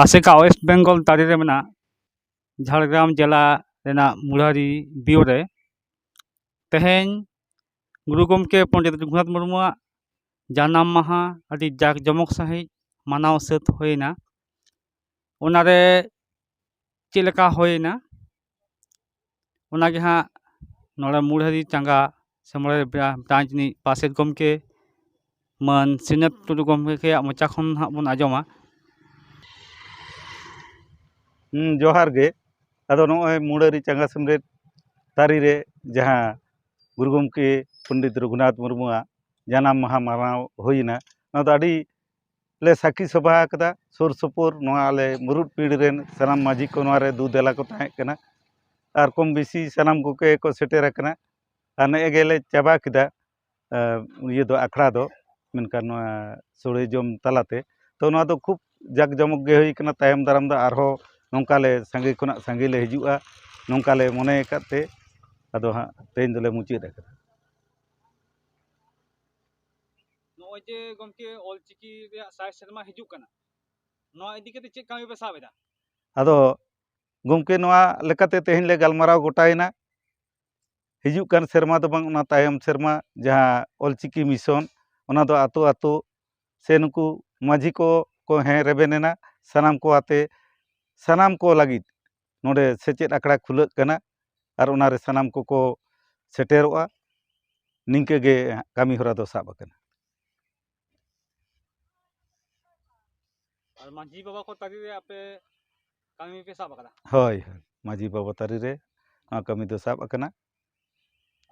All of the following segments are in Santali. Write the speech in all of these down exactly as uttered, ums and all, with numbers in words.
ᱟᱥᱮᱠᱟ ᱳᱭᱮᱥᱴ ᱵᱮᱝᱜᱚᱞ ᱛᱟᱹᱨᱤ ᱨᱮ ᱢᱮᱱᱟᱜ ᱡᱷᱟᱲᱜᱨᱟᱢ ᱡᱮᱞᱟ ᱨᱮᱱᱟᱜ ᱢᱩᱲᱟᱨᱤ ᱵᱤᱭᱳ ᱨᱮ ᱛᱮᱦᱮᱧ ᱜᱩᱨᱩ ᱜᱚᱢᱠᱮ ᱯᱚᱱᱰᱤᱛ ᱨᱚᱜᱷᱩᱱᱟᱛᱷ ᱢᱩᱨᱢᱩᱣᱟᱜ ᱡᱟᱱᱟᱢ ᱢᱟᱦᱟ ᱟᱹᱰᱤ ᱡᱟᱠ ᱡᱚᱢᱚᱠ ᱥᱟᱺᱦᱤᱡ ᱢᱟᱱᱟᱣ ᱥᱟᱹᱛ ᱦᱩᱭᱮᱱᱟ᱾ ᱚᱱᱟᱨᱮ ᱪᱮᱫ ᱞᱮᱠᱟ ᱦᱩᱭᱮᱱᱟ, ᱚᱱᱟᱜᱮ ᱦᱟᱸᱜ ᱱᱚᱰᱮ ᱢᱩᱲᱟᱨᱤ ᱪᱟᱸᱜᱟ ᱥᱮ ᱢᱚᱬᱮ ᱵᱨᱟ-, ᱵᱨᱟᱧᱪ ᱨᱤᱱᱤᱡ ᱯᱟᱨᱥᱮᱛ ᱜᱚᱢᱠᱮ ᱢᱟᱹᱱ ᱥᱨᱤᱱᱟᱛᱷ ᱴᱩᱰᱩ ᱜᱚᱢᱠᱮᱭᱟᱜ ᱢᱚᱪᱟ ᱠᱷᱚᱱ ᱦᱟᱸᱜ ᱵᱚᱱ ᱟᱸᱡᱚᱢᱟ᱾ ᱦᱩᱸ, ᱡᱚᱦᱟᱨ ᱜᱮ᱾ ᱟᱫᱚ ᱱᱚᱜᱼᱚᱭ ᱢᱩᱲᱟᱨᱤ ᱪᱟᱸᱜᱟ ᱥᱮᱢᱞᱮᱫ ᱛᱟᱹᱨᱤ ᱨᱮ ᱡᱟᱦᱟᱸ ᱜᱩᱨᱩ ᱜᱚᱢᱠᱮ ᱯᱚᱱᱰᱤᱛ ᱨᱚᱜᱷᱩᱱᱟᱛᱷ ᱢᱩᱨᱢᱩᱣᱟᱜ ᱡᱟᱱᱟᱢ ᱢᱟᱦᱟ ᱢᱟᱱᱟᱣ ᱦᱩᱭᱮᱱᱟ, ᱱᱚᱣᱟ ᱫᱚ ᱟᱹᱰᱤ ᱞᱮ ᱥᱟᱹᱠᱷᱤ ᱥᱚᱵᱷᱟ ᱟᱠᱟᱫᱟ᱾ ᱥᱩᱨ ᱥᱩᱯᱩᱨ ᱱᱚᱣᱟ ᱟᱞᱮ ᱢᱩᱨᱩᱫ ᱯᱤᱲ ᱨᱮᱱ ᱥᱟᱱᱟᱢ ᱢᱟᱹᱡᱷᱤ ᱠᱚ ᱱᱚᱣᱟ ᱨᱮ ᱫᱩ ᱫᱮᱞᱟ ᱠᱚ ᱛᱟᱦᱮᱸ ᱠᱟᱱᱟ᱾ ᱟᱨ ᱠᱚᱢ ᱵᱮᱥᱤ ᱥᱟᱱᱟᱢ ᱠᱚᱜᱮ ᱠᱚ ᱥᱮᱴᱮᱨ ᱟᱠᱟᱱᱟ᱾ ᱟᱨ ᱱᱮᱜᱼᱮ ᱜᱮᱞᱮ ᱪᱟᱵᱟ ᱠᱮᱫᱟ, ᱟᱸ, ᱤᱭᱟᱹ ᱫᱚ, ᱟᱠᱷᱲᱟ ᱫᱚ, ᱢᱮᱱᱠᱷᱟᱱ ᱱᱚᱣᱟ ᱥᱳᱲᱮ ᱡᱚᱢ ᱛᱟᱞᱟᱛᱮ᱾ ᱛᱚ, ᱱᱚᱣᱟ ᱫᱚ ᱠᱷᱩᱵ ᱡᱟᱠ ᱡᱚᱢᱚᱠ ᱜᱮ ᱦᱩᱭ ᱠᱟᱱᱟ᱾ ᱛᱟᱭᱚᱢ ᱫᱟᱨᱟᱢ ᱫᱚ ᱟᱨᱦᱚᱸ ᱱᱚᱝᱠᱟ ᱞᱮ ᱥᱟᱸᱜᱮ ᱠᱷᱚᱱᱟᱜ ᱥᱟᱸᱜᱮ ᱞᱮ ᱦᱤᱡᱩᱜᱼᱟ, ᱱᱚᱝᱠᱟ ᱞᱮ ᱢᱚᱱᱮ ᱟᱠᱟᱫ ᱛᱮ ᱟᱫᱚ ᱦᱟᱸᱜ ᱛᱮᱦᱮᱧ ᱫᱚᱞᱮ ᱢᱩᱪᱟᱹᱫ ᱟᱠᱟᱫᱟ᱾ ᱱᱚᱜᱼᱚᱭ ᱡᱮ ᱜᱚᱢᱠᱮ ᱚᱞᱪᱤᱠᱤ ᱨᱮᱭᱟᱜ ᱥᱟᱭ ᱥᱮᱨᱢᱟ ᱦᱤᱡᱩᱜ ᱠᱟᱱᱟ, ᱱᱚᱣᱟ ᱤᱫᱤ ᱠᱟᱛᱮ ᱪᱮᱫ ᱠᱟᱹᱢᱤ ᱯᱮ ᱥᱟᱵ ᱮᱫᱟ? ᱟᱫᱚ ᱜᱚᱢᱠᱮ, ᱱᱚᱣᱟ ᱞᱮᱠᱟᱛᱮ ᱛᱮᱦᱮᱧ ᱞᱮ ᱜᱟᱞᱢᱟᱨᱟᱣ ᱜᱚᱴᱟᱭᱮᱱᱟ᱾ ᱦᱤᱡᱩᱜ ᱠᱟᱱ ᱥᱮᱨᱢᱟ ᱫᱚ ᱵᱟᱝ, ᱚᱱᱟ ᱛᱟᱭᱚᱢ ᱥᱮᱨᱢᱟ ᱡᱟᱦᱟᱸ ᱚᱞᱪᱤᱠᱤ ᱢᱤᱥᱚᱱ, ᱚᱱᱟ ᱫᱚ ᱟᱛᱳ ᱟᱛᱳ ᱥᱮ ᱱᱩᱠᱩ ᱢᱟᱹᱡᱷᱤ ᱠᱚ ᱠᱚ ᱦᱮᱸ ᱨᱮᱵᱮᱱ ᱮᱱᱟ, ᱥᱟᱱᱟᱢ ᱠᱚ ᱟᱛᱮ, ᱥᱟᱱᱟᱢ ᱠᱚ ᱞᱟᱹᱜᱤᱫ ᱱᱚᱰᱮ ᱥᱮᱪᱮᱫ ᱟᱠᱷᱲᱟ ᱠᱷᱩᱞᱟᱹᱜ ᱠᱟᱱᱟ ᱟᱨ ᱚᱱᱟᱨᱮ ᱥᱟᱱᱟᱢ ᱠᱚᱠᱚ ᱥᱮᱴᱮᱨᱚᱜᱼᱟ᱾ ᱱᱤᱝᱠᱟᱹ ᱜᱮ ᱠᱟᱹᱢᱤ ᱦᱚᱨᱟ ᱫᱚ ᱥᱟᱵ ᱟᱠᱟᱱᱟ᱾ ᱟᱨ ᱢᱟᱹᱡᱷᱤ ᱵᱟᱵᱟ ᱠᱚ ᱛᱟᱹᱨᱤ ᱨᱮ ᱟᱯᱮ ᱠᱟᱹᱢᱤ ᱯᱮ ᱥᱟᱵ ᱟᱠᱟᱫᱟ? ᱦᱳᱭ, ᱦᱳᱭ, ᱢᱟᱹᱡᱷᱤ ᱵᱟᱵᱟ ᱛᱟᱹᱨᱤ ᱨᱮ ᱱᱚᱣᱟ ᱠᱟᱹᱢᱤ ᱫᱚ ᱥᱟᱵ ᱟᱠᱟᱱᱟ᱾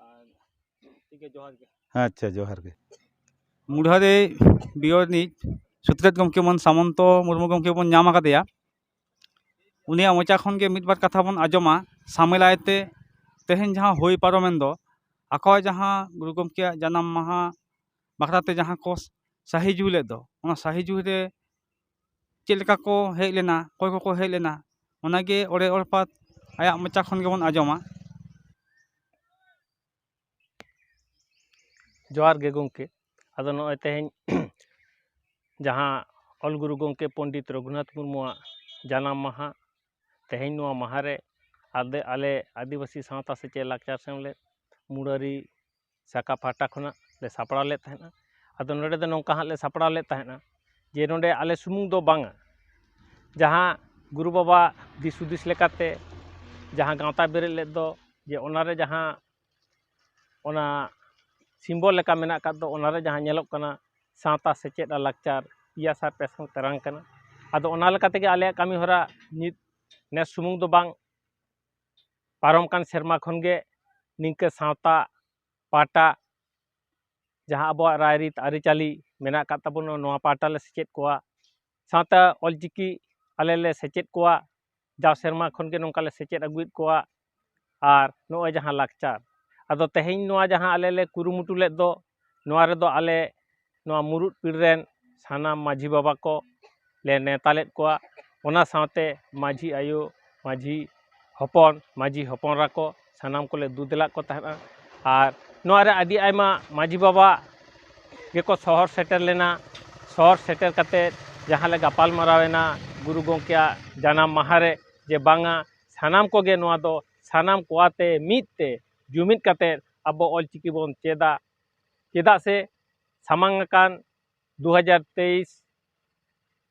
ᱟᱨ ᱴᱷᱤᱠ ᱜᱮᱭᱟ, ᱡᱚᱦᱟᱨ ᱜᱮ᱾ ᱟᱪᱪᱷᱟ, ᱡᱚᱦᱟᱨ ᱜᱮ᱾ ᱢᱩᱰᱷᱟᱹᱨᱤ ᱵᱤᱭᱚᱨ ᱨᱤᱱᱤᱡ ᱥᱩᱛᱨᱮᱛ ᱜᱚᱢᱠᱮ ᱢᱟᱹᱱ ᱥᱟᱢᱚᱱᱛᱚ ᱢᱩᱨᱢᱩ ᱜᱚᱢᱠᱮ ᱵᱚᱱ ᱧᱟᱢ ᱟᱠᱟᱫᱮᱭᱟ᱾ ᱩᱱᱤᱭᱟᱜ ᱢᱚᱪᱟ ᱠᱷᱚᱱ ᱜᱮ ᱢᱤᱫ ᱵᱟᱨ ᱠᱟᱛᱷᱟ ᱵᱚᱱ ᱟᱸᱡᱚᱢᱟ᱾ ᱥᱟᱢᱮᱞᱟᱭ ᱛᱮ ᱛᱮᱦᱮᱧ ᱡᱟᱦᱟᱸ ᱦᱩᱭ ᱯᱟᱨᱚᱢᱮᱱ ᱫᱚ, ᱟᱠᱚᱣᱟᱜ ᱡᱟᱦᱟᱸ ᱜᱩᱨᱩ ᱜᱚᱢᱠᱮᱭᱟᱜ ᱡᱟᱱᱟᱢ ᱢᱟᱦᱟ ᱵᱟᱠᱷᱨᱟ ᱛᱮ ᱡᱟᱦᱟᱸ ᱠᱚ ᱥᱟᱹᱦᱤ ᱡᱩᱦᱤ ᱞᱮᱫ ᱫᱚ, ᱚᱱᱟ ᱥᱟᱹᱦᱤ ᱡᱩᱦᱤ ᱨᱮ ᱪᱮᱫ ᱞᱮᱠᱟ ᱠᱚ ᱦᱮᱡ ᱞᱮᱱᱟ, ᱚᱠᱚᱭ ᱠᱚᱠᱚ ᱦᱮᱡ ᱞᱮᱱᱟ, ᱚᱱᱟᱜᱮ ᱚᱲᱮ ᱚᱲᱯᱟᱛ ᱟᱭᱟᱜ ᱢᱚᱪᱟ ᱠᱷᱚᱱ ᱜᱮᱵᱚᱱ ᱟᱸᱡᱚᱢᱟ᱾ ᱡᱚᱦᱟᱨ ᱜᱮ ᱜᱚᱢᱠᱮ᱾ ᱟᱫᱚ ᱱᱚᱜᱼᱚᱭ ᱛᱮᱦᱮᱧ ᱡᱟᱦᱟᱸ ᱚᱞ ᱜᱩᱨᱩ ᱜᱚᱢᱠᱮ ᱯᱚᱱᱰᱤᱛ ᱨᱚᱜᱷᱩᱱᱟᱛᱷ ᱢᱩᱨᱢᱩᱣᱟᱜ ᱡᱟᱱᱟᱢ ᱢᱟᱦᱟ᱾ ᱛᱮᱦᱮᱧ ᱱᱚᱣᱟ ᱢᱟᱦᱟ ᱨᱮ ᱟᱫᱮ-, ᱟᱞᱮ ᱟᱹᱫᱤᱵᱟᱹᱥᱤ ᱥᱟᱶᱛᱟ ᱥᱮᱪᱮᱫ ᱞᱟᱠᱪᱟᱨ ᱥᱮᱢᱞᱮᱫ ᱢᱩᱨᱟᱹᱨᱤ ᱥᱟᱠᱟ ᱯᱟᱦᱴᱟ ᱠᱷᱚᱱᱟᱜ ᱞᱮ ᱥᱟᱯᱲᱟᱣ ᱞᱮᱫ ᱛᱟᱦᱮᱸᱫᱼᱟ᱾ ᱟᱫᱚ ᱱᱚᱰᱮ ᱫᱚ ᱱᱚᱝᱠᱟ ᱦᱟᱸᱜ ᱞᱮ ᱥᱟᱯᱲᱟᱣ ᱞᱮᱫ ᱛᱟᱦᱮᱸᱫᱼᱟ ᱡᱮ ᱱᱚᱰᱮ ᱟᱞᱮ ᱥᱩᱢᱩᱝ ᱫᱚ ᱵᱟᱝᱟ, ᱡᱟᱦᱟᱸ ᱜᱩᱨᱩ ᱵᱟᱵᱟ ᱫᱤᱥ ᱦᱩᱫᱤᱥ ᱞᱮᱠᱟᱛᱮ ᱡᱟᱦᱟᱸ ᱜᱟᱶᱛᱟ ᱵᱮᱨᱮᱫ ᱞᱮᱫ ᱫᱚ, ᱡᱮ ᱚᱱᱟᱨᱮ ᱡᱟᱦᱟᱸ ᱚᱱᱟ ᱥᱤᱢᱵᱚᱞ ᱞᱮᱠᱟ ᱢᱮᱱᱟᱜ ᱟᱠᱟᱫ ᱫᱚ, ᱚᱱᱟᱨᱮ ᱡᱟᱦᱟᱸ ᱧᱮᱞᱚᱜ ᱠᱟᱱᱟ ᱥᱟᱶᱛᱟ ᱥᱮᱪᱮᱫ ᱟᱨ ᱞᱟᱠᱪᱟᱨ ᱤᱭᱟᱹ ᱥᱟᱨ ᱯᱮ ᱥᱟᱭ ᱛᱮᱨᱟᱝ ᱠᱟᱱᱟ᱾ ᱟᱫᱚ ᱚᱱᱟ ᱞᱮᱠᱟ ᱛᱮᱜᱮ ᱟᱞᱮᱭᱟᱜ ᱠᱟᱹᱢᱤ ᱦᱚᱨᱟ ᱱᱤᱛ ᱱᱮᱥ ᱥᱩᱢᱩᱝ ᱫᱚ ᱵᱟᱝ, ᱯᱟᱨᱚᱢ ᱠᱟᱱ ᱥᱮᱨᱢᱟ ᱠᱷᱚᱱ ᱜᱮ ᱱᱤᱝᱠᱟᱹ ᱥᱟᱶᱛᱟ ᱯᱟᱦᱴᱟ ᱡᱟᱦᱟᱸ ᱟᱵᱚᱣᱟᱜ ᱨᱟᱭᱨᱤᱛ ᱟᱹᱨᱤᱪᱟᱹᱞᱤ ᱢᱮᱱᱟᱜ ᱟᱠᱟᱫ ᱛᱟᱵᱚᱱᱟ, ᱱᱚᱣᱟ ᱯᱟᱦᱴᱟ ᱞᱮ ᱥᱮᱪᱮᱫ ᱠᱚᱣᱟ᱾ ᱥᱟᱶᱛᱮ ᱚᱞᱪᱤᱠᱤ ᱟᱞᱮ ᱞᱮ ᱥᱮᱪᱮᱫ ᱠᱚᱣᱟ᱾ ᱡᱟᱣ ᱥᱮᱨᱢᱟ ᱠᱷᱚᱱ ᱜᱮ ᱱᱚᱝᱠᱟ ᱞᱮ ᱥᱮᱪᱮᱫ ᱟᱹᱜᱩᱭᱮᱫ ᱠᱚᱣᱟ᱾ ᱟᱨ ᱱᱚᱜᱼᱚᱭ ᱡᱟᱦᱟᱸ ᱞᱟᱠᱪᱟᱨ, ᱟᱫᱚ ᱛᱮᱦᱮᱧ ᱱᱚᱣᱟ ᱡᱟᱦᱟᱸ ᱟᱞᱮ ᱞᱮ ᱠᱩᱨᱩᱢᱩᱴᱩ ᱞᱮᱫ ᱫᱚ, ᱱᱚᱣᱟ ᱨᱮᱫᱚ ᱟᱞᱮ ᱱᱚᱣᱟ ᱢᱩᱲᱩᱫ ᱯᱤᱲ ᱨᱮᱱ ᱥᱟᱱᱟᱢ ᱢᱟᱹᱡᱷᱤ ᱵᱟᱵᱟ ᱠᱚ ᱞᱮ ᱱᱮᱣᱛᱟ ᱞᱮᱫ ᱠᱚᱣᱟ᱾ ᱚᱱᱟ ᱥᱟᱶᱛᱮ ᱢᱟᱹᱡᱷᱤ ᱟᱭᱳ, ᱢᱟᱹᱡᱷᱤ ᱦᱚᱯᱚᱱ, ᱢᱟᱹᱡᱷᱤ ᱦᱚᱯᱚᱱ ᱮᱨᱟ ᱠᱚ, ᱥᱟᱱᱟᱢ ᱠᱚᱞᱮ ᱫᱩ ᱫᱮᱞᱟᱜ ᱠᱚ ᱛᱟᱦᱮᱸᱫᱼᱟ᱾ ᱟᱨ ᱱᱚᱣᱟ ᱨᱮ ᱟᱹᱰᱤ ᱟᱭᱢᱟ ᱢᱟᱹᱡᱷᱤ ᱵᱟᱵᱟ ᱜᱮᱠᱚ ᱥᱚᱦᱚᱨ ᱥᱮᱴᱮᱨ ᱞᱮᱱᱟ᱾ ᱥᱚᱦᱚᱨ ᱥᱮᱴᱮᱨ ᱠᱟᱛᱮᱫ ᱡᱟᱦᱟᱸ ᱞᱮ ᱜᱟᱯᱟᱞ ᱢᱟᱨᱟᱣ ᱮᱱᱟ ᱜᱩᱨᱩ ᱜᱚᱢᱠᱮᱭᱟᱜ ᱡᱟᱱᱟᱢ ᱢᱟᱦᱟ ᱨᱮ, ᱡᱮ ᱵᱟᱝᱟ, ᱥᱟᱱᱟᱢ ᱠᱚᱜᱮ ᱱᱚᱣᱟ ᱫᱚ ᱥᱟᱱᱟᱢ ᱠᱚᱣᱟᱛᱮ ᱢᱤᱫ ᱛᱮ ᱡᱩᱢᱤᱫ ᱠᱟᱛᱮᱫ ᱟᱵᱚ ᱚᱞᱪᱤᱠᱤ ᱵᱚᱱ ᱪᱮᱫᱟ᱾ ᱪᱮᱫᱟᱜ ᱥᱮ ᱥᱟᱢᱟᱝ ᱟᱠᱟᱱ ᱫᱩ ᱦᱟᱡᱟᱨ ᱛᱮᱭᱤᱥ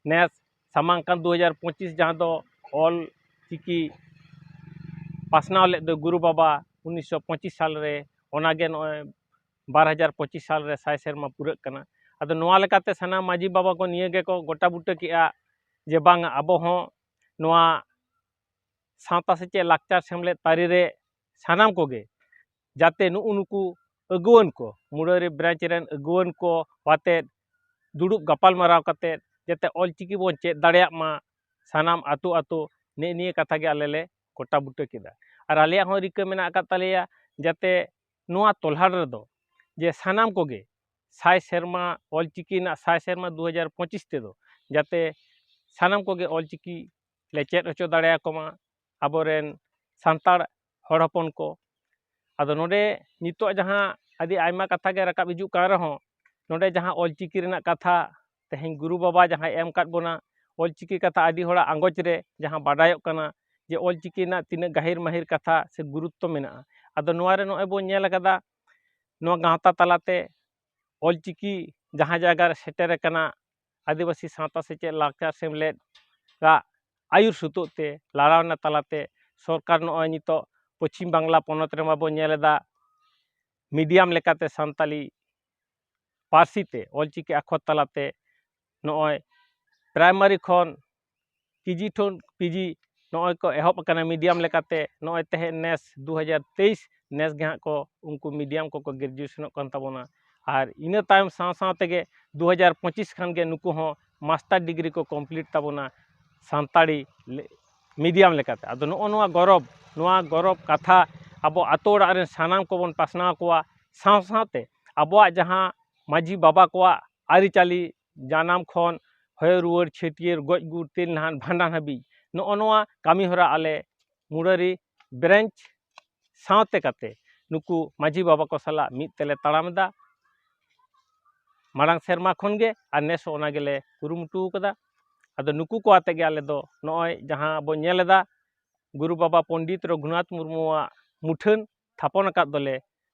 ᱱᱮᱥ ᱥᱟᱢᱟᱝ ᱠᱟᱱ ᱫᱩ ᱦᱟᱡᱟᱨ ᱯᱚᱸᱪᱤᱥ, ᱡᱟᱦᱟᱸ ᱫᱚ ᱚᱞ ᱪᱤᱠᱤ ᱯᱟᱥᱱᱟᱣ ᱞᱮᱫ ᱫᱚ ᱜᱩᱨᱩ ᱵᱟᱵᱟ ᱩᱱᱤᱥᱥᱚ ᱯᱚᱸᱪᱤᱥ ᱥᱟᱞ ᱨᱮ, ᱚᱱᱟᱜᱮ ᱱᱚᱜᱼᱚᱭ ᱵᱟᱨ ᱦᱟᱡᱟᱨ ᱯᱚᱸᱪᱤᱥ ᱥᱟᱞ ᱨᱮ ᱥᱟᱭ ᱥᱮᱨᱢᱟ ᱯᱩᱨᱟᱹᱜ ᱠᱟᱱᱟ᱾ ᱟᱫᱚ ᱱᱚᱣᱟ ᱞᱮᱠᱟᱛᱮ ᱥᱟᱱᱟᱢ ᱢᱟᱹᱡᱷᱤ ᱵᱟᱵᱟ ᱠᱚ ᱱᱤᱭᱟᱹ ᱜᱮᱠᱚ ᱜᱚᱴᱟ ᱵᱩᱴᱟᱹ ᱠᱮᱜᱼᱟ ᱡᱮ ᱵᱟᱝ, ᱟᱵᱚ ᱦᱚᱸ ᱱᱚᱣᱟ ᱥᱟᱶᱛᱟ ᱥᱮᱪᱮᱫ ᱞᱟᱠᱪᱟᱨ ᱥᱮᱢᱞᱮᱫ ᱛᱟᱹᱨᱤ ᱨᱮ ᱥᱟᱱᱟᱢ ᱠᱚᱜᱮ ᱡᱟᱛᱮ ᱱᱩᱜᱼᱩ ᱱᱩᱠᱩ ᱟᱹᱜᱩᱣᱟᱹᱱ ᱠᱚ, ᱢᱩᱨᱟᱹᱨᱤ ᱵᱨᱟᱧᱪ ᱨᱮᱱ ᱟᱹᱜᱩᱣᱟᱹᱱ ᱠᱚ ᱟᱛᱮᱫ ᱫᱩᱲᱩᱵ ᱜᱟᱯᱟᱞ ᱢᱟᱨᱟᱣ ᱠᱟᱛᱮᱫ ᱡᱟᱛᱮ ᱚᱞᱪᱤᱠᱤ ᱵᱚᱱ ᱪᱮᱫ ᱫᱟᱲᱮᱭᱟᱜ ᱢᱟ ᱥᱟᱱᱟᱢ ᱟᱛᱳ ᱟᱛᱳ, ᱱᱮᱜᱼᱮ ᱱᱤᱭᱟᱹ ᱠᱟᱛᱷᱟ ᱜᱮ ᱟᱞᱮ ᱞᱮ ᱜᱚᱴᱟ ᱵᱩᱴᱟᱹ ᱠᱮᱫᱟ᱾ ᱟᱨ ᱟᱞᱮᱭᱟᱜ ᱦᱚᱸ ᱨᱤᱠᱟᱹ ᱢᱮᱱᱟᱜ ᱟᱠᱟᱫ ᱛᱟᱞᱮᱭᱟ ᱡᱟᱛᱮ ᱱᱚᱣᱟ ᱛᱚᱞᱦᱟᱲ ᱨᱮᱫᱚ ᱡᱮ ᱥᱟᱱᱟᱢ ᱠᱚᱜᱮ ᱥᱟᱭ ᱥᱮᱨᱢᱟ, ᱚᱞᱪᱤᱠᱤ ᱨᱮᱱᱟᱜ ᱥᱟᱭ ᱥᱮᱨᱢᱟ ᱫᱩ ᱦᱟᱡᱟᱨ ᱯᱚᱸᱪᱤᱥ ᱛᱮᱫᱚ ᱡᱟᱛᱮ ᱥᱟᱱᱟᱢ ᱠᱚᱜᱮ ᱚᱞᱪᱤᱠᱤ ᱞᱮ ᱪᱮᱫ ᱦᱚᱪᱚ ᱫᱟᱲᱮᱭᱟᱠᱚ ᱢᱟ ᱟᱵᱚᱨᱮᱱ ᱥᱟᱱᱛᱟᱲ ᱦᱚᱲ ᱦᱚᱯᱚᱱ ᱠᱚ᱾ ᱟᱫᱚ ᱱᱚᱰᱮ ᱱᱤᱛᱚᱜ ᱡᱟᱦᱟᱸ ᱟᱹᱰᱤ ᱟᱭᱢᱟ ᱠᱟᱛᱷᱟ ᱜᱮ ᱨᱟᱠᱟᱵ ᱦᱤᱡᱩᱜ ᱠᱟᱱ ᱨᱮᱦᱚᱸ, ᱱᱚᱰᱮ ᱡᱟᱦᱟᱸ ᱚᱞᱪᱤᱠᱤ ᱨᱮᱱᱟᱜ ᱠᱟᱛᱷᱟ ᱛᱮᱦᱮᱧ ᱜᱩᱨᱩ ᱵᱟᱵᱟ ᱡᱟᱦᱟᱸᱭ ᱮᱢ ᱟᱠᱟᱫ ᱵᱚᱱᱟ ᱚᱞᱪᱤᱠᱤ ᱠᱟᱛᱷᱟ ᱟᱹᱰᱤ ᱦᱚᱲᱟᱜ ᱟᱸᱜᱚᱪ ᱨᱮ ᱡᱟᱦᱟᱸ ᱵᱟᱰᱟᱭᱚᱜ ᱠᱟᱱᱟ ᱡᱮ ᱚᱞᱪᱤᱠᱤ ᱨᱮᱱᱟᱜ ᱛᱤᱱᱟᱹᱜ ᱜᱟᱹᱦᱤᱨ ᱢᱟᱹᱦᱤᱨ ᱠᱟᱛᱷᱟ ᱥᱮ ᱜᱩᱨᱩᱛᱛᱚ ᱢᱮᱱᱟᱜᱼᱟ᱾ ᱟᱫᱚ ᱱᱚᱣᱟ ᱨᱮ ᱱᱚᱜᱼᱚᱭ ᱵᱚᱱ ᱧᱮᱞ ᱟᱠᱟᱫᱟ ᱱᱚᱣᱟ ᱜᱟᱶᱛᱟ ᱛᱟᱞᱟᱛᱮ ᱚᱞᱪᱤᱠᱤ ᱡᱟᱦᱟᱸ ᱡᱟᱭᱜᱟ ᱨᱮ ᱥᱮᱴᱮᱨ ᱟᱠᱟᱱᱟ, ᱟᱹᱫᱤᱵᱟᱹᱥᱤ ᱥᱟᱶᱛᱟ ᱥᱮᱪᱮᱫ ᱞᱟᱠᱪᱟᱨ ᱥᱮᱢᱞᱮᱫ ᱨᱟᱜ ᱟᱹᱭᱩᱨ ᱥᱩᱛᱩᱜ ᱛᱮ ᱞᱟᱲᱟᱣᱱᱟ ᱛᱟᱞᱟᱛᱮ ᱥᱚᱨᱠᱟᱨ ᱱᱚᱜᱼᱚᱭ ᱱᱤᱛᱚᱜ ᱯᱚᱪᱷᱤᱢ ᱵᱟᱝᱞᱟ ᱯᱚᱱᱚᱛ ᱨᱮᱢᱟ ᱵᱚᱱ ᱧᱮᱞ ᱮᱫᱟ ᱢᱤᱰᱤᱭᱟᱢ ᱞᱮᱠᱟᱛᱮ ᱥᱟᱱᱛᱟᱞᱤ ᱯᱟᱹᱨᱥᱤ ᱛᱮ ᱚᱞᱪᱤᱠᱤ ᱟᱠᱷᱚᱨ ᱛᱟᱞᱟᱛᱮ ᱱᱚᱜᱼᱚᱭ ᱯᱨᱟᱭᱢᱟᱨᱤ ᱠᱷᱚᱱ ᱠᱮᱡᱤ ᱠᱷᱚᱱ ᱯᱤᱡᱤ ᱱᱚᱜᱼᱚᱭ ᱠᱚ ᱮᱦᱚᱵ ᱟᱠᱟᱱᱟ ᱢᱤᱰᱤᱭᱟᱢ ᱞᱮᱠᱟᱛᱮ᱾ ᱱᱚᱜᱼᱚᱭ ᱛᱮᱦᱮᱧ ᱱᱮᱥ ᱫᱩ ᱦᱟᱡᱟᱨ ᱛᱮᱭᱤᱥ ᱱᱮᱥ ᱜᱮ ᱦᱟᱸᱜ ᱠᱚ ᱩᱱᱠᱩ ᱢᱤᱰᱤᱭᱟᱢ ᱠᱚᱠᱚ ᱜᱨᱮᱡᱩᱭᱮᱥᱚᱱᱚᱜ ᱠᱟᱱ ᱛᱟᱵᱚᱱᱟ᱾ ᱟᱨ ᱤᱱᱟᱹ ᱛᱟᱭᱚᱢ ᱥᱟᱶ ᱥᱟᱶ ᱛᱮᱜᱮ ᱫᱩ ᱦᱟᱡᱟᱨ ᱯᱚᱸᱪᱤᱥ ᱠᱷᱟᱱ ᱜᱮ ᱱᱩᱠᱩ ᱦᱚᱸ ᱢᱟᱥᱴᱟᱨ ᱰᱤᱜᱽᱨᱤ ᱠᱚ ᱠᱚᱢᱯᱞᱤᱴ ᱛᱟᱵᱚᱱᱟ ᱥᱟᱱᱛᱟᱲᱤ ᱞᱮ- ᱢᱤᱰᱤᱭᱟᱢ ᱞᱮᱠᱟᱛᱮ᱾ ᱟᱫᱚ ᱱᱚᱜᱼᱚ ᱱᱚᱣᱟ ᱜᱚᱨᱚᱵᱽ, ᱱᱚᱣᱟ ᱜᱚᱨᱚᱵᱽ ᱠᱟᱛᱷᱟ ᱟᱵᱚ ᱟᱛᱳ ᱚᱲᱟᱜ ᱨᱮᱱ ᱥᱟᱱᱟᱢ ᱠᱚᱵᱚᱱ ᱯᱟᱥᱱᱟᱣ ᱠᱚᱣᱟ᱾ ᱥᱟᱶ ᱥᱟᱶᱛᱮ ᱟᱵᱚᱣᱟᱜ ᱡᱟᱦᱟᱸ ᱢᱟᱹᱡᱷᱤ ᱵᱟᱵᱟ ᱠᱚᱣᱟᱜ ᱟᱹᱨᱤᱪᱟᱹᱞᱤ, ᱡᱟᱱᱟᱢ ᱠᱷᱚᱱ ᱦᱚᱭᱚ ᱨᱩᱣᱟᱹᱲ, ᱪᱷᱟᱹᱴᱭᱟᱹᱨ, ᱜᱚᱡ ᱜᱩᱨ, ᱛᱮᱞ ᱱᱟᱦᱟᱱ, ᱵᱷᱟᱸᱰᱟᱱ ᱦᱟᱹᱵᱤᱡ, ᱱᱚᱜᱼᱚ ᱱᱚᱣᱟ ᱠᱟᱹᱢᱤ ᱦᱚᱨᱟ ᱟᱞᱮ ᱢᱩᱨᱟᱨᱤ ᱵᱨᱟᱧᱪ ᱥᱟᱶᱛᱮ ᱠᱟᱛᱮ ᱱᱩᱠᱩ ᱢᱟᱹᱡᱷᱤ ᱵᱟᱵᱟ ᱠᱚ ᱥᱟᱞᱟᱜ ᱢᱤᱫ ᱛᱮᱞᱮ ᱛᱟᱲᱟᱢ ᱮᱫᱟ ᱢᱟᱲᱟᱝ ᱥᱮᱨᱢᱟ ᱠᱷᱚᱱ ᱜᱮ, ᱟᱨ ᱱᱮᱥ ᱦᱚᱸ ᱚᱱᱟ ᱜᱮᱞᱮ ᱠᱩᱨᱩᱢᱩᱴᱩ ᱟᱠᱟᱫᱟ᱾ ᱟᱫᱚ ᱱᱩᱠᱩ ᱠᱚ ᱟᱛᱮ ᱜᱮ ᱟᱞᱮ ᱫᱚ ᱱᱚᱜᱼᱚᱭ ᱡᱟᱦᱟᱸ ᱵᱚᱱ ᱧᱮᱞ ᱮᱫᱟ ᱜᱩᱨᱩ ᱵᱟᱵᱟ ᱯᱚᱱᱰᱤᱛ ᱨᱚᱜᱷᱩᱱᱟᱛᱷ ᱢᱩᱨᱢᱩᱣᱟᱜ ᱢᱩᱴᱷᱟᱹᱱ ᱛᱷᱟᱯᱚᱱ ᱟᱠᱟᱫ ᱫᱚᱞᱮ,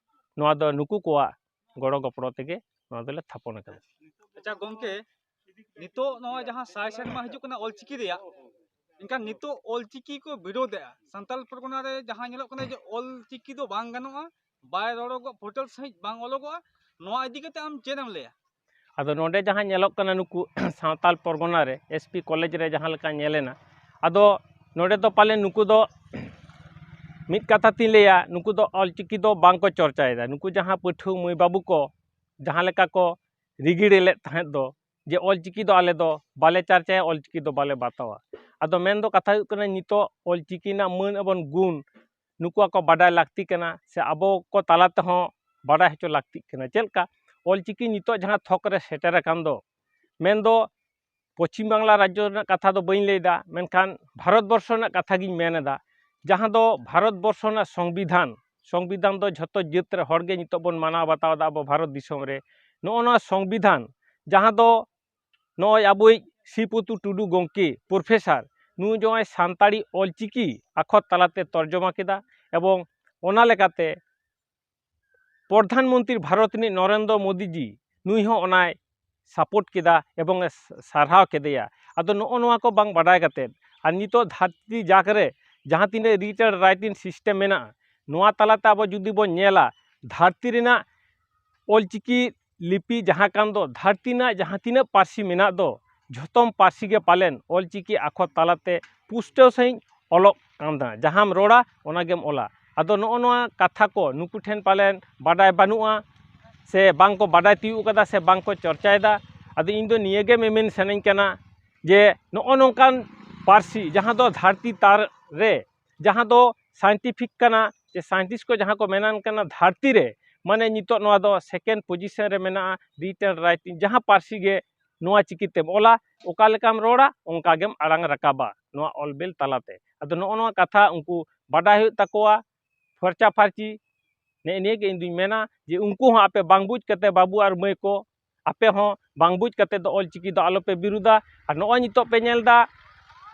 ᱱᱚᱣᱟ ᱫᱚ ᱱᱩᱠᱩ ᱠᱚᱣᱟᱜ ᱜᱚᱲᱚ ᱜᱚᱯᱚᱲᱚ ᱛᱮᱜᱮ ᱱᱚᱣᱟ ᱫᱚᱞᱮ ᱛᱷᱟᱯᱚᱱ ᱟᱠᱟᱫᱟ᱾ ᱟᱪᱪᱷᱟ ᱜᱚᱢᱠᱮ, ᱱᱤᱛᱚᱜ ᱱᱚᱣᱟ ᱡᱟᱦᱟᱸ ᱥᱟᱭ ᱥᱮᱨᱢᱟ ᱦᱤᱡᱩᱜ ᱠᱟᱱᱟ ᱚᱞᱪᱤᱠᱤ ᱨᱮᱭᱟᱜ, ᱮᱱᱠᱷᱟᱱ ᱱᱤᱛᱚᱜ ᱚᱞᱪᱤᱠᱤ ᱠᱚ ᱵᱤᱨᱳᱫᱷᱮᱜᱼᱟ᱾ ᱥᱟᱱᱛᱟᱲ ᱯᱚᱨᱜᱚᱱᱟ ᱨᱮ ᱡᱟᱦᱟᱸ ᱧᱮᱞᱚᱜ ᱠᱟᱱᱟ ᱡᱮ ᱚᱞᱪᱤᱠᱤ ᱫᱚ ᱵᱟᱝ ᱜᱟᱱᱚᱜᱼᱟ, ᱵᱟᱭ ᱨᱚᱲᱚᱜᱚᱜ, ᱯᱷᱚᱴᱮᱞ ᱥᱟᱺᱦᱤᱡ ᱵᱟᱝ ᱚᱞᱚᱜᱚᱜᱼᱟ, ᱱᱚᱣᱟ ᱤᱫᱤ ᱠᱟᱛᱮ ᱟᱢ ᱪᱮᱫ ᱮᱢ ᱞᱟᱹᱭᱟ? ᱟᱫᱚ ᱱᱚᱰᱮ ᱡᱟᱦᱟᱸ ᱧᱮᱞᱚᱜ ᱠᱟᱱᱟ ᱱᱩᱠᱩ ᱥᱟᱶᱛᱟᱞ ᱯᱚᱨᱜᱚᱱᱟ ᱨᱮ ᱮᱥ ᱯᱤ ᱠᱚᱞᱮᱡᱽ ᱨᱮ ᱡᱟᱦᱟᱸ ᱞᱮᱠᱟ ᱧᱮᱞᱮᱱᱟ, ᱟᱫᱚ ᱱᱚᱰᱮ ᱫᱚ ᱯᱟᱞᱮ ᱱᱩᱠᱩ ᱫᱚ ᱢᱤᱫ ᱠᱟᱛᱷᱟ ᱛᱤᱧ ᱞᱟᱹᱭᱟ, ᱱᱩᱠᱩ ᱫᱚ ᱚᱞᱪᱤᱠᱤ ᱫᱚ ᱵᱟᱝ ᱠᱚ ᱪᱚᱨᱪᱟᱭᱮᱫᱟ᱾ ᱱᱩᱠᱩ ᱡᱟᱦᱟᱸ ᱯᱟᱹᱴᱷᱩᱣᱟᱹ ᱢᱟᱹᱭ ᱵᱟᱹᱵᱩ ᱠᱚ ᱡᱟᱦᱟᱸ ᱞᱮᱠᱟ ᱠᱚ ᱨᱤᱜᱤᱲ ᱞᱮᱫ ᱛᱟᱦᱮᱸᱫ ᱫᱚ ᱡᱮ ᱚᱞᱪᱤᱠᱤ ᱫᱚ ᱟᱞᱮ ᱫᱚ ᱵᱟᱞᱮ ᱪᱟᱨᱪᱟᱭᱟ, ᱚᱞᱪᱤᱠᱤ ᱫᱚ ᱵᱟᱞᱮ ᱵᱟᱛᱟᱣᱟ᱾ ᱟᱫᱚ ᱢᱮᱱ ᱫᱚ ᱠᱟᱛᱷᱟ ᱦᱩᱭᱩᱜ ᱠᱟᱱᱟ ᱱᱤᱛᱚᱜ ᱚᱞᱪᱤᱠᱤ ᱨᱮᱱᱟᱜ ᱢᱟᱹᱱ ᱮᱵᱚᱝ ᱜᱩᱱ ᱱᱩᱠᱩᱣᱟᱜ ᱠᱚ ᱵᱟᱰᱟᱭ ᱞᱟᱹᱠᱛᱤ ᱠᱟᱱᱟ, ᱥᱮ ᱟᱵᱚ ᱠᱚ ᱛᱟᱞᱟ ᱛᱮᱦᱚᱸ ᱵᱟᱰᱟᱭ ᱦᱚᱪᱚ ᱞᱟᱹᱠᱛᱤᱜ ᱠᱟᱱᱟ᱾ ᱪᱮᱫ ᱞᱮᱠᱟ ᱚᱞᱪᱤᱠᱤ ᱱᱤᱛᱚᱜ ᱡᱟᱦᱟᱸ ᱛᱷᱚᱠ ᱨᱮ ᱥᱮᱴᱮᱨ ᱟᱠᱟᱱ ᱫᱚ, ᱢᱮᱱᱫᱚ ᱯᱚᱪᱷᱤᱢ ᱵᱟᱝᱞᱟ ᱨᱟᱡᱽᱡᱚ ᱨᱮᱱᱟᱜ ᱠᱟᱛᱷᱟ ᱫᱚ ᱵᱟᱹᱧ ᱞᱟᱹᱭᱫᱟ, ᱢᱮᱱᱠᱷᱟᱱ ᱵᱷᱟᱨᱚᱛ ᱵᱚᱨᱥᱚ ᱨᱮᱱᱟᱜ ᱠᱟᱛᱷᱟ ᱜᱤᱧ ᱢᱮᱱ ᱮᱫᱟ, ᱡᱟᱦᱟᱸ ᱫᱚ ᱵᱷᱟᱨᱚᱛ ᱵᱚᱨᱥᱚ ᱨᱮᱱᱟᱜ ᱥᱚᱝᱵᱤᱫᱷᱟᱱ, ᱥᱚᱝᱵᱤᱫᱷᱟᱱ ᱫᱚ ᱡᱷᱚᱛᱚ ᱡᱟᱹᱛ ᱨᱮ ᱦᱚᱲ ᱜᱮ ᱱᱤᱛᱚᱜ ᱵᱚᱱ ᱢᱟᱱᱟᱣ ᱵᱟᱛᱟᱣ ᱮᱫᱟ ᱟᱵᱚ ᱵᱷᱟᱨᱚᱛ ᱫᱤᱥᱚᱢ ᱨᱮ᱾ ᱱᱚᱜᱼᱚ ᱱᱚᱣᱟ ᱥᱚᱝᱵᱤᱫᱷᱟᱱ ᱡᱟᱦᱟᱸ ᱫᱚ ᱱᱚᱜᱼᱚᱭ ᱟᱵᱚᱭᱤᱡ ᱥᱨᱤᱯᱚᱛᱩ ᱴᱩᱰᱩ ᱜᱚᱢᱠᱮ, ᱯᱨᱚᱯᱷᱮᱥᱟᱨ, ᱱᱩᱭ ᱡᱚᱜᱼᱚᱭ ᱥᱟᱱᱛᱟᱲᱤ ᱚᱞᱪᱤᱠᱤ ᱟᱠᱷᱚᱨ ᱛᱟᱞᱟᱛᱮ ᱛᱚᱨᱡᱚᱢᱟ ᱠᱮᱫᱟ, ᱮᱵᱚᱝ ᱚᱱᱟ ᱞᱮᱠᱟᱛᱮ ᱯᱨᱚᱫᱷᱟᱱ ᱢᱚᱱᱛᱨᱤ ᱵᱷᱟᱨᱚᱛ ᱨᱤᱱᱤᱡ ᱱᱚᱨᱮᱱᱫᱨᱚ ᱢᱳᱫᱤ ᱡᱤ, ᱱᱩᱭ ᱦᱚᱸ ᱚᱱᱟᱭ ᱥᱟᱯᱳᱨᱴ ᱠᱮᱫᱟ ᱮᱵᱚᱝ ᱮ ᱥᱟᱨᱦᱟᱣ ᱠᱮᱫᱮᱭᱟ᱾ ᱟᱫᱚ ᱱᱚᱜᱼᱚ ᱱᱚᱣᱟ ᱠᱚ ᱵᱟᱝ ᱵᱟᱰᱟᱭ ᱠᱟᱛᱮᱫ, ᱟᱨ ᱱᱤᱛᱚᱜ ᱫᱷᱟᱹᱨᱛᱤ ᱡᱟᱠ ᱨᱮ ᱡᱟᱦᱟᱸ ᱛᱤᱱᱟᱹᱜ read and writing system ᱢᱮᱱᱟᱜᱼᱟ, ᱱᱚᱣᱟ ᱛᱟᱞᱟᱛᱮ ᱟᱵᱚ ᱡᱩᱫᱤ ᱵᱚᱱ ᱧᱮᱞᱟ, ᱫᱷᱟᱹᱨᱛᱤ ᱨᱮᱱᱟᱜ ᱚᱞᱪᱤᱠᱤ ᱞᱤᱯᱤ ᱡᱟᱦᱟᱸ ᱠᱟᱱ ᱫᱚ, ᱫᱷᱟᱹᱨᱛᱤ ᱨᱮᱱᱟᱜ ᱡᱟᱦᱟᱸ ᱛᱤᱱᱟᱹᱜ ᱯᱟᱹᱨᱥᱤ ᱢᱮᱱᱟᱜ ᱫᱚ, ᱡᱷᱚᱛᱚᱢ ᱯᱟᱹᱨᱥᱤ ᱜᱮ ᱯᱟᱞᱮᱱ ᱚᱞᱪᱤᱠᱤ ᱟᱠᱷᱚᱨ ᱛᱟᱞᱟᱛᱮ ᱯᱩᱥᱴᱟᱹᱣ ᱥᱟᱺᱦᱤᱡ ᱚᱞᱚᱜ ᱠᱟᱱᱟ᱾ ᱡᱟᱦᱟᱸᱢ ᱨᱚᱲᱟ, ᱚᱱᱟ ᱜᱮᱢ ᱚᱞᱟ᱾ ᱟᱫᱚ ᱱᱚᱜᱼᱚ ᱱᱚᱣᱟ ᱠᱟᱛᱷᱟ ᱠᱚ ᱱᱩᱠᱩ ᱴᱷᱮᱱ ᱯᱟᱞᱮᱱ ᱵᱟᱰᱟᱭ ᱵᱟᱹᱱᱩᱜᱼᱟ, ᱥᱮ ᱵᱟᱝ ᱠᱚ ᱵᱟᱰᱟᱭ ᱛᱤᱭᱳᱜ ᱠᱟᱫᱟ, ᱥᱮ ᱵᱟᱝ ᱠᱚ ᱪᱚᱨᱪᱟᱭᱮᱫᱟ᱾ ᱟᱫᱚ ᱤᱧ ᱫᱚ ᱱᱤᱭᱟᱹ ᱜᱮ ᱢᱮᱢᱮᱱ ᱥᱟᱱᱟᱧ ᱠᱟᱱᱟ ᱡᱮ ᱱᱚᱜᱼᱚ ᱱᱚᱝᱠᱟᱱ ᱯᱟᱹᱨᱥᱤ, ᱡᱟᱦᱟᱸ ᱫᱚ ᱫᱷᱟᱹᱨᱛᱤ ᱛᱟᱨ ᱨᱮ, ᱡᱟᱦᱟᱸ ᱫᱚ scientific ᱠᱟᱱᱟ, ᱡᱮ scientist ᱠᱚ ᱡᱟᱦᱟᱸ ᱠᱚ ᱢᱮᱱᱟᱱ ᱠᱟᱱᱟ, ᱫᱷᱟᱹᱨᱛᱤ ᱨᱮ, ᱢᱟᱱᱮ, ᱱᱤᱛᱚᱜ ᱱᱚᱣᱟ ᱫᱚ second position ᱨᱮ ᱢᱮᱱᱟᱜᱼᱟ, read and writing, ᱡᱟᱦᱟᱸ ᱯᱟᱹᱨᱥᱤ ᱜᱮ ᱱᱚᱣᱟ ᱪᱤᱠᱤ ᱛᱮᱢ ᱚᱞᱟ, ᱚᱠᱟ ᱞᱮᱠᱟᱢ ᱨᱚᱲᱟ, ᱚᱱᱠᱟ ᱜᱮᱢ ᱟᱲᱟᱝ ᱨᱟᱠᱟᱵᱟ ᱱᱚᱣᱟ ᱚᱞ ᱵᱤᱞ ᱛᱟᱞᱟᱛᱮ᱾ ᱟᱫᱚ ᱱᱚᱜᱼᱚ ᱱᱚᱣᱟ ᱠᱟᱛᱷᱟ ᱩᱱᱠᱩ ᱵᱟᱰᱟᱭ ᱦᱩᱭᱩᱜ ᱛᱟᱠᱚᱣᱟ, ᱯᱷᱟᱨᱪᱟ ᱯᱷᱟᱨᱪᱤ᱾ ᱱᱮᱜᱼᱮ ᱱᱤᱭᱟᱹ ᱜᱮ ᱤᱧ ᱫᱩᱧ ᱢᱮᱱᱟ ᱡᱮ ᱩᱱᱠᱩ ᱦᱚᱸ ᱟᱯᱮ ᱵᱟᱝ ᱵᱩᱡᱽ ᱠᱟᱛᱮ, ᱵᱟᱹᱵᱩ ᱟᱨ ᱢᱟᱹᱭ ᱠᱚ, ᱟᱯᱮ ᱦᱚᱸ ᱵᱟᱝ ᱵᱩᱡᱽ ᱠᱟᱛᱮ ᱫᱚ ᱚᱞ ᱪᱤᱠᱤ ᱫᱚ ᱟᱞᱚᱯᱮ ᱵᱤᱨᱩᱫᱟ᱾ ᱟᱨ ᱱᱚᱜᱼᱚᱭ ᱱᱤᱛᱚᱜ ᱯᱮ ᱧᱮᱞ ᱮᱫᱟ,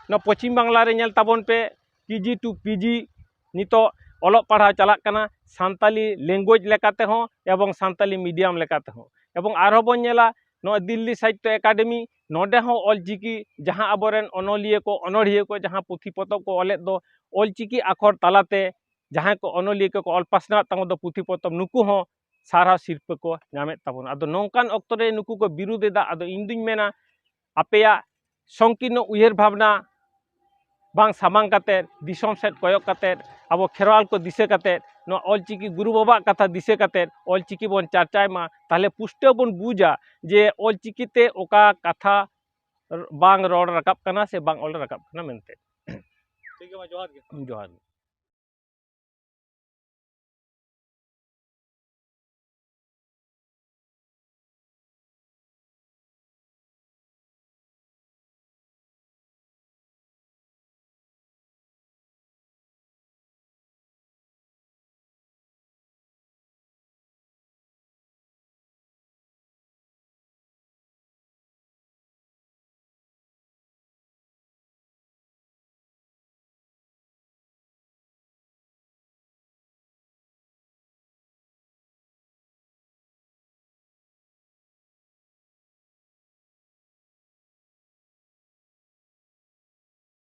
ᱱᱚᱣᱟ ᱯᱚᱪᱷᱤᱢ ᱵᱟᱝᱞᱟ ᱨᱮ ᱧᱮᱞ ᱛᱟᱵᱚᱱ ᱯᱮ, ᱠᱮ ᱡᱤ to ᱯᱤ ᱡᱤ ᱱᱤᱛᱚᱜ ᱚᱞᱚᱜ ᱯᱟᱲᱦᱟᱣ ᱪᱟᱞᱟᱜ ᱠᱟᱱᱟ ᱥᱟᱱᱛᱟᱞᱤ language ᱞᱮᱠᱟ ᱛᱮᱦᱚᱸ ᱮᱵᱚᱝ ᱥᱟᱱᱛᱟᱞᱤ medium ᱞᱮᱠᱟ ᱛᱮᱦᱚᱸ᱾ ᱮᱵᱚᱝ ᱟᱨᱦᱚᱸ ᱵᱚᱱ ᱧᱮᱞᱟ, ᱱᱚᱣᱟ ᱫᱤᱞᱞᱤ ᱥᱟᱦᱤᱛᱛᱚ ᱮᱠᱟᱰᱮᱢᱤ, ᱱᱚᱰᱮ ᱦᱚᱸ ᱚᱞ ᱪᱤᱠᱤ, ᱡᱟᱦᱟᱸ ᱟᱵᱚᱨᱮᱱ ᱚᱱᱚᱞᱤᱭᱟᱹ ᱠᱚ, ᱚᱱᱚᱲᱦᱤᱭᱟᱹ ᱠᱚ ᱡᱟᱦᱟᱸ ᱯᱩᱛᱷᱤ ᱯᱚᱛᱚᱵ ᱠᱚ ᱚᱞᱮᱫ ᱫᱚ, ᱚᱞ ᱪᱤᱠᱤ ᱟᱠᱷᱚᱨ ᱛᱟᱞᱟᱛᱮ ᱡᱟᱦᱟᱸᱭ ᱠᱚ ᱚᱱᱚᱞᱤᱭᱟᱹ ᱠᱚᱠᱚ ᱚᱞ ᱯᱟᱥᱱᱟᱣᱮᱫ ᱛᱟᱵᱚᱱ ᱫᱚ ᱯᱩᱛᱷᱤ ᱯᱚᱛᱚᱵ, ᱱᱩᱠᱩ ᱦᱚᱸ ᱥᱟᱨᱦᱟᱣ ᱥᱤᱨᱯᱟᱹ ᱠᱚ ᱧᱟᱢᱮᱫ ᱛᱟᱵᱚᱱᱟ᱾ ᱟᱫᱚ ᱱᱚᱝᱠᱟᱱ ᱚᱠᱛᱚ ᱨᱮ ᱱᱩᱠᱩ ᱠᱚ ᱵᱤᱨᱩᱫᱷ ᱮᱫᱟ᱾ ᱟᱫᱚ ᱤᱧ ᱫᱩᱧ ᱢᱮᱱᱟ, ᱟᱯᱮᱭᱟᱜ ᱥᱚᱝᱠᱤᱨᱱᱚ ᱩᱭᱦᱟᱹᱨ ᱵᱷᱟᱵᱽᱱᱟ ᱵᱟᱝ ᱥᱟᱢᱟᱝ ᱠᱟᱛᱮᱫ, ᱫᱤᱥᱚᱢ ᱥᱮᱫ ᱠᱚᱭᱚᱜ ᱠᱟᱛᱮᱫ, ᱟᱵᱚ ᱠᱷᱮᱨᱣᱟᱞ ᱠᱚ ᱫᱤᱥᱟᱹ ᱠᱟᱛᱮᱫ, ᱱᱚᱣᱟ ᱚᱞᱪᱤᱠᱤ ᱜᱩᱨᱩ ᱵᱟᱵᱟᱣᱟᱜ ᱠᱟᱛᱷᱟ ᱫᱤᱥᱟᱹ ᱠᱟᱛᱮᱫ ᱚᱞᱪᱤᱠᱤ ᱵᱚᱱ ᱪᱟᱨᱪᱟᱭ ᱢᱟ᱾ ᱛᱟᱦᱚᱞᱮ ᱯᱩᱥᱴᱟᱹᱣ ᱵᱚᱱ ᱵᱩᱡᱟ ᱡᱮ ᱚᱞᱪᱤᱠᱤ ᱛᱮ ᱚᱠᱟ ᱠᱟᱛᱷᱟ ᱵᱟᱝ ᱨᱚᱲ ᱨᱟᱠᱟᱵ ᱠᱟᱱᱟ ᱥᱮ ᱵᱟᱝ ᱚᱞ ᱨᱟᱠᱟᱵ ᱠᱟᱱᱟ ᱢᱮᱱᱛᱮ᱾ ᱴᱷᱤᱠ ᱜᱮᱭᱟ, ᱢᱟ ᱡᱚᱦᱟᱨ ᱜᱮ᱾ ᱡᱚᱦᱟᱨ ᱜᱮ᱾